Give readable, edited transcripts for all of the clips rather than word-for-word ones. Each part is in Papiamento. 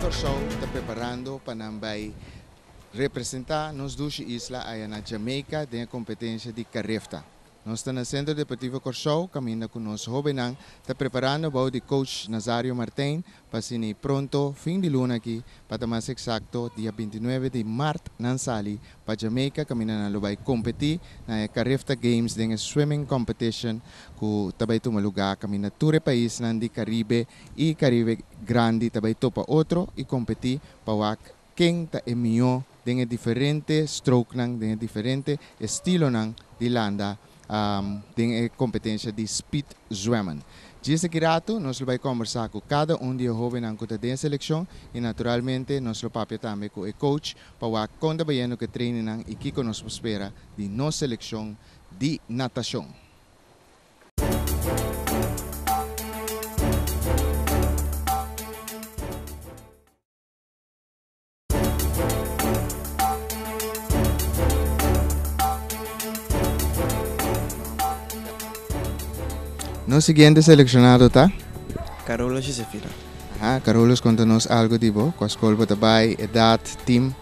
Kòrsou ta preparando pa nan bai representá nos dushi isla aya na Jamaica den e kompetensia di Carifta. Nos ta na Sentro Deportivo Kòrsou kaminda ku nos hóbennan ta preparando bou di coach Nazario Martijn pa asina i pronto fin di luna aki, pa ta mas eksakto dia 29 di mart nan sali pa Jamaica kaminda nan lo bai kompetí na e Carifta Games den e swimming competition ku ta bai tuma lugá kaminda tur e paisnan di Karibe i Karibe Grandi ta bai topa otro i kompetí pa wak ken ta e mihó den e diferente strokenan, den e diferente estilonan di landa den e kompetensia di speed zwemmen. Djis aki ratu nos lo bai kombersá ku kada un di e hóbennan ku ta den e selekshon i naturalmente nos lo papia tambe ku e coach pa wak kon ta bayendo ku e trainingnan i kiko nos por spera di nos selekshon di natashon. Nos siguiente seleccionado ta? Carolus Josefina. Aha, Carolus konta nos algo di bo. Kua skol bo ta bai, edat, team?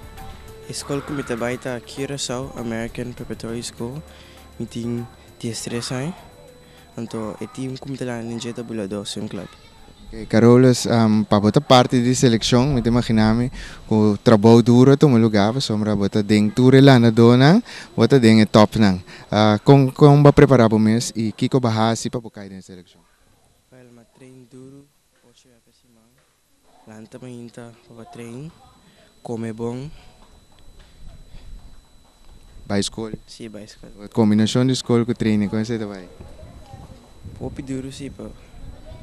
E skol ku mi ta bai ta Curaçao American Preparatory School. Mi tin 13 aña. Anto e team ku mi ta landa den dje ta Buladó Swim Club. Ok, Carolus, pa bo ta parti di selekshon, mi ta imaginá mi ku trabou duru a tuma lugá pasobra bo ta den tur e landadónan, bo ta den e tòpnan. Kon kon bo a prepará bo mes i kiko bo a hasi pa bo kai den e selekshon? Wèl, mi a train duru ocho bia pa siman. Lanta mainta pa ba train, come bon. Bai skol? Si, bai skol. Kombinashon di skol ku training, kon esei ta bai? Hopi duru si, pero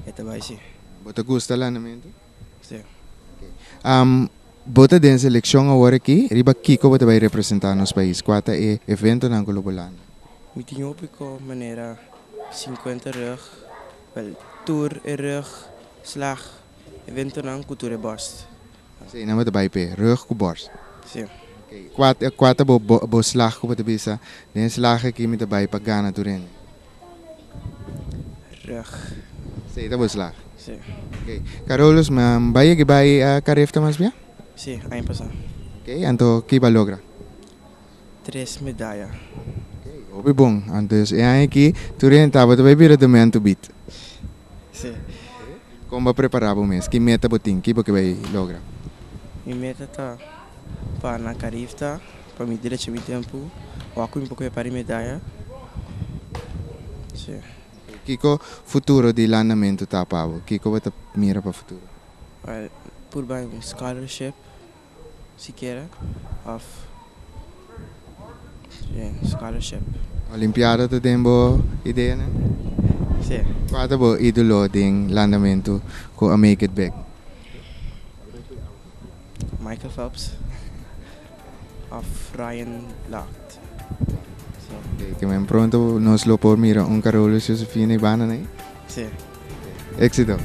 e ta bai si. Bo ta gusta landamentu? Si. Bo ta den selekshon awor aki, riba kiko bo ta bai representá nos pais? Kua ta e eventonan ku lo bo landa? Mi tin hopi ko manera 50 rug, wèl tur e rug Slag, eventonan ku tur e bòrst. Sí, nan bo ta bai p'e rug ku bòrst. Sí. Oké, kua kua ta bo bo slag ku bo ta bisa, den e slag aki mi ta bai pa gana tur hende? Rug. Sí, ta bo slag. Sí. Oké, Carolus, mi a bai yega bai Carifta mas bia? Sí, aña pasá. Oké, anto ki bo a logra? Tres medaya. Oké, hopi bon. Anto e aña aki tur hende tabata bai bira the man to beat. Sí. Kon bo a prepará bo mes? Ki meta bo tin? Ki bo ke bai logra? Mi meta ta pa na Carifta, pa mi drecha mi tempu, wak ku mi por kohe par di medaya. Sí. Kiko futuro di landamentu ta pa bo? Kiko bo ta mira pa futuro? Wèl, por bai un scholarship sikiera òf scholarship. Olimpiada ta den bo ideanan? Sí. Kua ta bo ídolo den landamentu ku a make it big? Michael Phelps òf Ryan Lochte. Sí. Oke, ke men pronto nos lo por mira un Carolus Josefina i banda nei? Sí. Éxito!